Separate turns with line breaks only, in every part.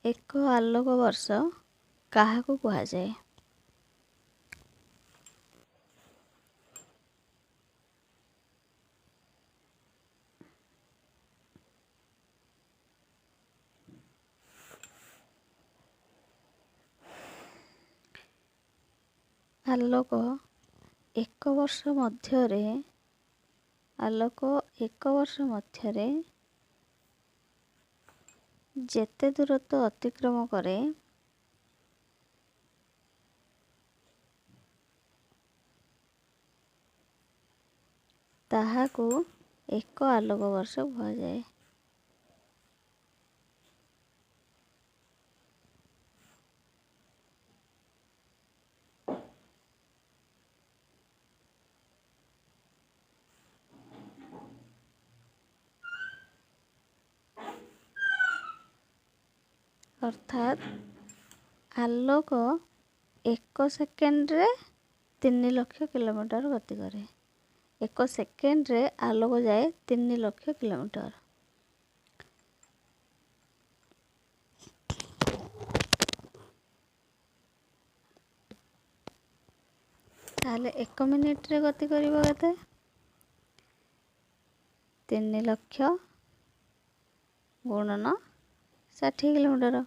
ଏକ ଆଲୋକ ବର୍ଷ କାହାକୁ କୁହାଯାଏ? ଆଲୋକ ଏକ ବର୍ଷ ମଧ୍ୟରେ ଆଲୋକ ଏକ ବର୍ଷ ମଧ୍ୟରେ ଯେତେ ଦୂରତ୍ୱ ଅତିକ୍ରମ କରେ ତାହାକୁ ଏକ ଆଲୋକ ବର୍ଷ କୁହାଯାଏ। ଅର୍ଥାତ୍ ଆଲୋକ ଏକ ସେକେଣ୍ଡରେ 3 ଲକ୍ଷ କିଲୋମିଟର ଗତି କରେ। ଏକ ସେକେଣ୍ଡରେ ଆଲୋକ ଯାଏ 3 ଲକ୍ଷ କିଲୋମିଟର। ତାହେଲେ ଏକ ମିନିଟରେ ଗତି କରିବ କେତେ? 3 ଲକ୍ଷ ଗୁଣନ 60 କିଲୋମିଟର।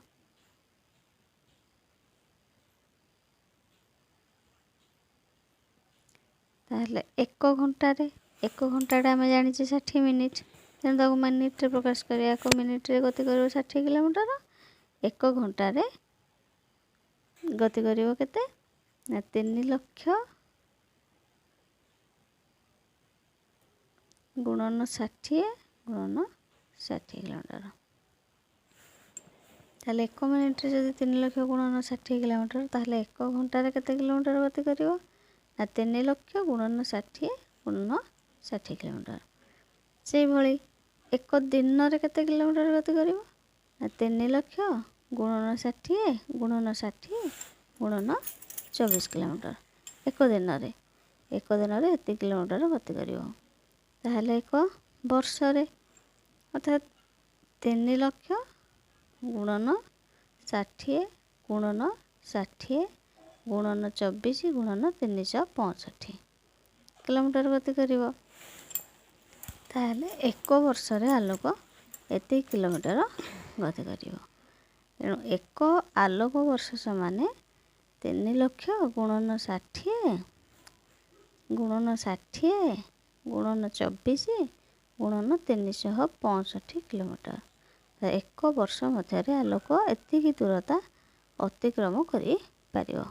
ତାହେଲେ ଏକ ଘଣ୍ଟାରେ, ଏକ ଘଣ୍ଟାଟା ଆମେ ଜାଣିଛେ 60 ମିନିଟ୍, ତେଣୁ ତାକୁ ମିନିଟ୍ରେ ପ୍ରକାଶ କରିବା। ଏକ ମିନିଟ୍ରେ ଗତି କରିବ 60 କିଲୋମିଟର। ଏକ ଘଣ୍ଟାରେ ଗତି କରିବ କେତେ ନା 3 ଲକ୍ଷ ଗୁଣନ 60 ଗୁଣନ 60 କିଲୋମିଟର। ତାହେଲେ ଏକ ମିନିଟ୍ରେ ଯଦି 3 ଲକ୍ଷ ଗୁଣନ 60 କିଲୋମିଟର, ତାହେଲେ ଏକ ଘଣ୍ଟାରେ କେତେ କିଲୋମିଟର ଗତି କରିବ ନା 3 ଲକ୍ଷ ଗୁଣନ 60 ଗୁଣନ 60 କିଲୋମିଟର। ସେଇଭଳି ଏକ ଦିନରେ କେତେ କିଲୋମିଟର ଗତି କରିବ ନା 3 ଲକ୍ଷ ଗୁଣନ 60 ଗୁଣନ 60 ଗୁଣନ 24 କିଲୋମିଟର। ଏକ ଦିନରେ ଏତିକି କିଲୋମିଟର ଗତି କରିବ। ତାହେଲେ ଏକ ବର୍ଷରେ ଅର୍ଥାତ୍ 3 ଲକ୍ଷ ଗୁଣନ 60 ଗୁଣନ 60 ଗୁଣନ 24 ଗୁଣନ 365 କିଲୋମିଟର ଗତି କରିବ। ତାହେଲେ ଏକ ବର୍ଷରେ ଆଲୋକ ଏତିକି କିଲୋମିଟର ଗତି କରିବ। ତେଣୁ ଏକ ଆଲୋକ ବର୍ଷ ସମାନେ 3 ଲକ୍ଷ ଗୁଣନ 60 ଗୁଣନ 60 ଗୁଣନ 24 ଗୁଣନ 365 କିଲୋମିଟର। ଏକ ବର୍ଷ ମଧ୍ୟରେ ଆଲୋକ ଏତିକି ଦୂରତା ଅତିକ୍ରମ କରିପାରିବ।